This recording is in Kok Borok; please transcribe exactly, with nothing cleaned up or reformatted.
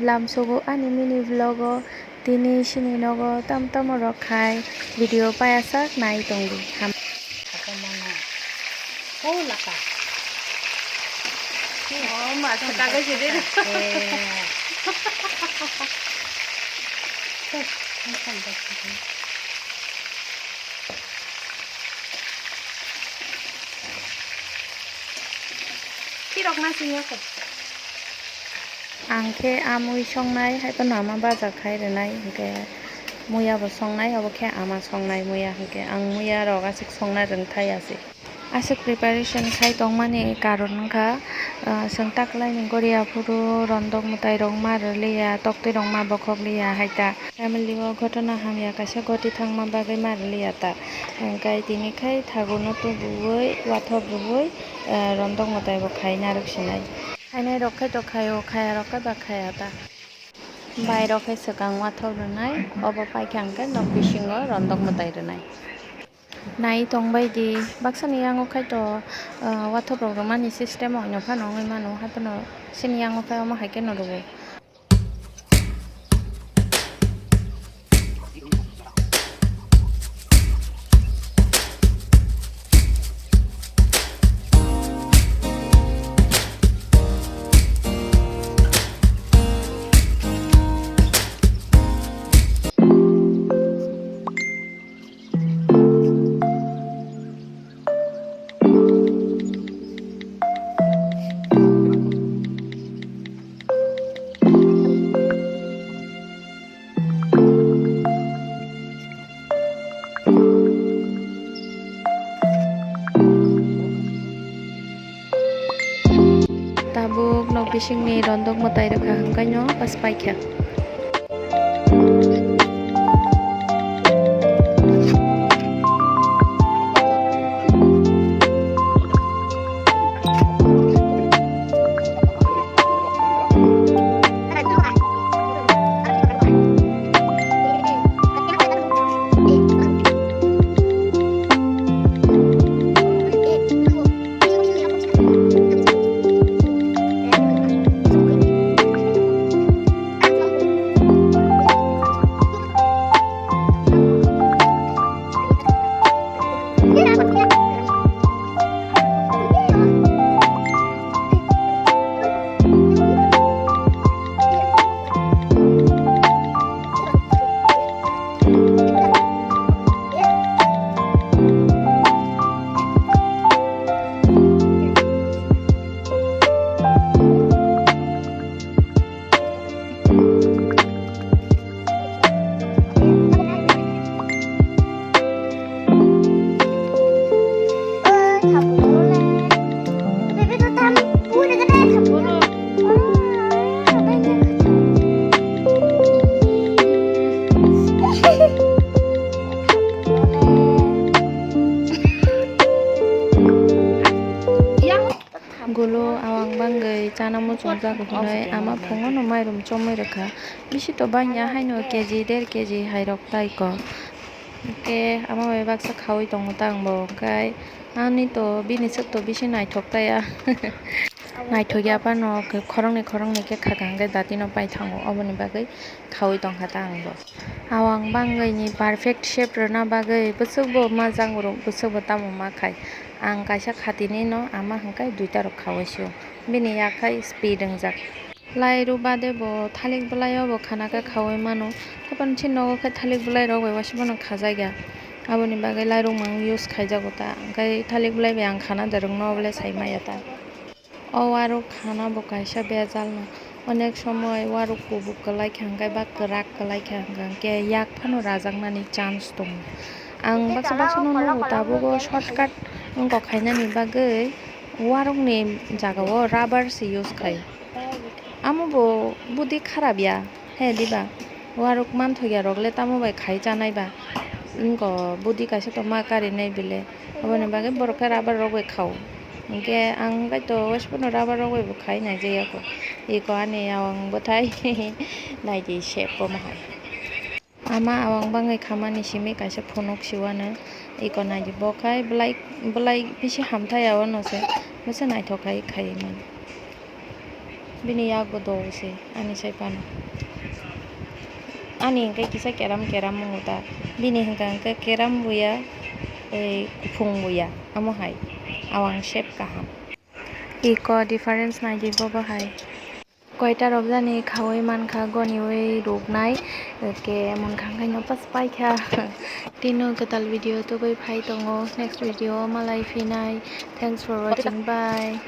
Lamsogo ani mini vlog o tini sini nogo tam tamo rok khai video payasak nai tongdi. Ham- Ang khe amui songnai, hai phano ama baja khai rwnai, hinkhe muya bo songnai, obo khe ama songnai muya, hinkhe ang muya rok aswk songna rwngthai aswk. Aswk preparation khai tongmani karon wngkha, ah, chwng taklaini goriya phuru rondok mwtai rok ma rwliya, toktwi rok ma bokhok liya hai ta. Family o ghotona hamya kaisa ghoti thangma bagwi ma rwliya ta. Hinkhe tini khai thago no tubuwi, wathop rwui, ah, rondok mwtai bo khai narwk sinai. Khainai rok khai to khai o, khaya rok khe ba khaya ta. Bai rok khe swkang wathop rwnai, obo paikha hwnkhe nok bisingo rondok mwtai rwnai. Nai tongbai di, baksani yango khai to, ah, wathop rok rwmani system o hino phano wngwi mano, hai phano chini yango khai omo hai kheno rwo. Tabuk nok bisingni rondok mwtai rwkha hwnkhaino bas paikha. Gulo awang bangwi chana muchungjak hwnwi ama phungono mairum chomwi rwkha. Bisi to bangya haino K G, der K G hai rok tai ko. Hwnkhe ama bai baksa khaui tongo ta ang bo, hwnkhe ani to bini swk to bisi naithok taya. Naithok ya phano khoroknwi khoroknwi khe khaka hwnkhe datino pai thango, oboni bagwi khaui tongkha ta ang bo. Awang bangwi ni perfect shape rwna bagwi bwswk bo ma jang rw, bwswk bo tamo ma khai. Ang kaisa khatini no ama hwnkhe duita rok khaui sio. Bini yak hai speed wngjak. Lai rw bade bo thalik bwlai o bo khana khe khaui mano. Haphano chini nogo khe thalik bwlai rok bai uaisa phano khajak ya. Aboni bagwi lai rwkmang use khaijago ta. Hwnkhe thalik bwlai bai ang khana da rwkno obole sai maya ta. O warok khana bo kaisa bejalno. Onek somoi warok kubuk kwlai kha hwnkhe ba kwrak kwlai kha hwnkhe yak phano rajaknani chance tongo. Ang baksa baksa no nugo tabuk o shortcut wngkok khainani bagwi warokni jagao rubber se use khai. Amo bo budi kharap ya, he diba? Warok manthok ya rok le tamo bai khai chanai ba? Wngkho budi kaisa tongma karinai bile. Aboni bagwi borok khe rubber rok bai khao. Hwnkhe ang bai to uaisa phano rubber rok bai bo khai nai jaya kho. Eko ani awang bwthai naidi se pomo hai. Ama awang bangwi khamani simi kaisa phunuk siwano. Eko naidi bo khai bwlai, bwlai bisi hamthai ya wano se. Bwsa naithok khai khaiwi mano. Bini yago do se ani sai phano. Ani hwnkhe kisa keram keram wngo ta. Bini hwnkha hwnkhe keram buya, tei kuphung buya. Amo hai. Awang shape kaham. Iko difference naidi bobo hai. Koita rok jani khaui mankha goniui ruknai. Ke munkha hwnkhe no pas paikha. Tino kwtal video tugui phai tongo. Next video o malai phinai. Thanks for watching. Bye.